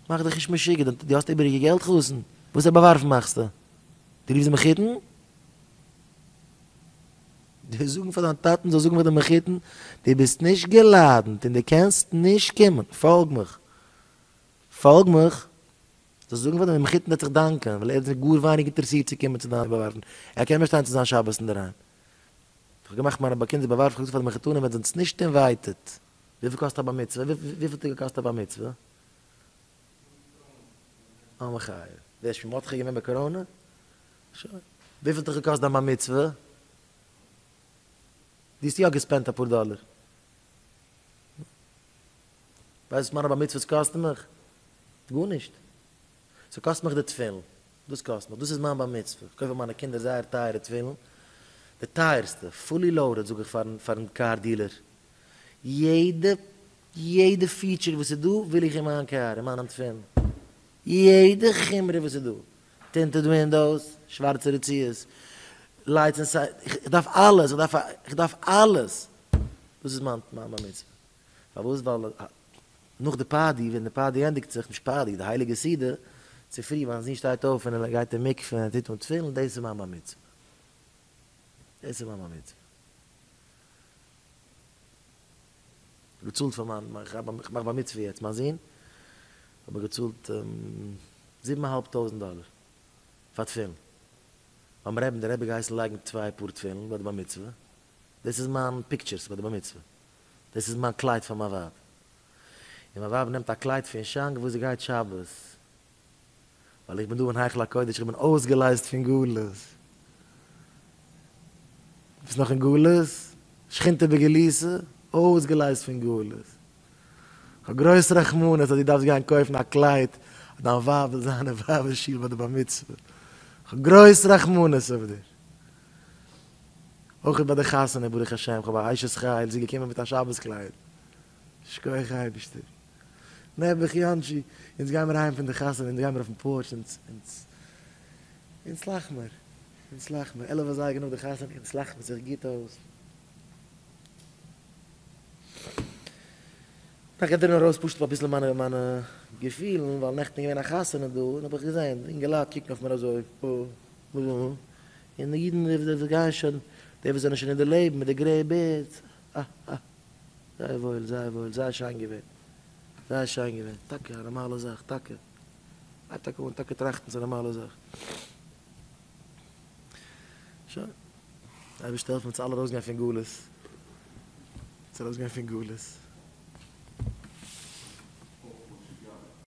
מאך דיך נישט משוגע, דו האסט איבעריגע געלט חתן? וואסערע באווארפן מאכסטו? דו רופסט די מחותן? דו זאגן פאר דיין טאטן זאל זאגן פאר די מחותן, דו ביסט נישט געלאדנט און דו קענסט נישט קומען, פאלג מיך, פאלג מיך, זאלסט זאגן פאר די מחותן וועט זיך דאנקען, ווייל ער איז גאר ווייניג אינטערעסירט צו קומען צו דיין באווארפן, ער קען באשטיין צו זיין שבת אינדערהיים. איך האב געמאכט מיינע קינדער באווארפן, איך האב געזאגט פאר די מחותנים ווען זענטס נישט invited. וויפיל קאסט א בר מצוה? וויפיל האט געקאסט א בר מצוה? א מחיה. ווער איז שמעון מרדכי געווען ביי קאראנע? שוין. וויפיל האט דיך געקאסט דיין בר מצוה? דו האסט יא גע spend ט אפאר דאלער. ווייסט וואס מיינע בר מצוות קאסטן מיך? גארנישט. ס'קאסט מיך די תפילין. דאס קאסט מיך. דאס איז מיין בר מצוה. איך קויף פאר מיינע קינדער זייער טייערע תפילין. די טייערסטע. fully loaded זאג איך פארן פארן car dealer. יעדע יעדע feature וואס איז דא וויל איך אין מיין קאר, אין מיין תפילין. יעדע חומרא וואס איז דא. tinted windows, שווארצע רצועות, lights און sirens, איך דארף אלעס, איך דארף איך דארף אלעס. דאס איז מיין מיין בר מצוה. פארוואס? ווייל נאך די party, ווען די party ענדיגט זיך, נישט party, די הייליגע סעודה, צופרי מיין זון שטייט אויף און ער גייט אין מקווה און ער טוט אן תפילין, דאס איז מיין בר מצוה. דאס איז מיין בר מצוה. געצאלט פאר מיין, איך מאך בר מצוה יעצט, מיין זון, האב איך געצאלט זיבן אהאלב טויזנט דאלער פאר תפילין. ביים רעבין, דער רבי געהייסן לייגן צוויי פאר תפילין ביי די בר מצוה. דאס איז מיין pictures ביי די בר מצוה. דאס איז מיין קלייד פאר מיין ווייב. און מיין ווייב נעמט א קלייד פון שאנק וואס זי גייט שבת. ווייל איך בין דא אין היכל הקודש, איך בין אויסגעלייזט פון גלות. ביסט נאך אין גלות? שכינתא בגלותא? אויסגעלייזט פון גלות. כ'האב גרויס רחמנות אז דו דארפסט גיין קויפן א קלייד אז דיין ווייב זאל זיין אין ווייבער שול ביי די בר מצוה. כ'האב גרויס רחמנות אויף דיר. אויך ביי די חתונה ברוך השם, כ'האב א אשת חיל, זי איז געקומען מיט א שבת קלייד. שכוח אייבערשטער. נעבעך יאנטשי, אונז גיימער אהיים פון די חתונה, אונז גיימער אויפן porch, אונז, אונז, אונז לאכמער, אונז לאכמער, 11 אזייגער נאך די חתונה, אונז לאכמער זיך גוט אויס. איך גיב דיר נאר ארויס פשוט אביסל מיינע מיינע געפילן, ווייל נעכטן איז געווען א חתונה דא, און האב איך געזען אינגעלייט קוקן אויף מיר אזוי, און די אידן וואס גייען שוין, די וואס זענען שוין אין די לעבן מיט די gray beards, אה אה, זייער וואויל, זייער וואויל, זייער שיין געווען, זייער שיין געווען, טאקע א נארמאלע זאך, טאקע, הייב טאקע אן טאקע טראכטן ס'איז א נארמאלע זאך. שוין, אייבערשטער העלפן אונז אלע ארויסגיין פון גלות, אונז ארויסגיין פון גלות.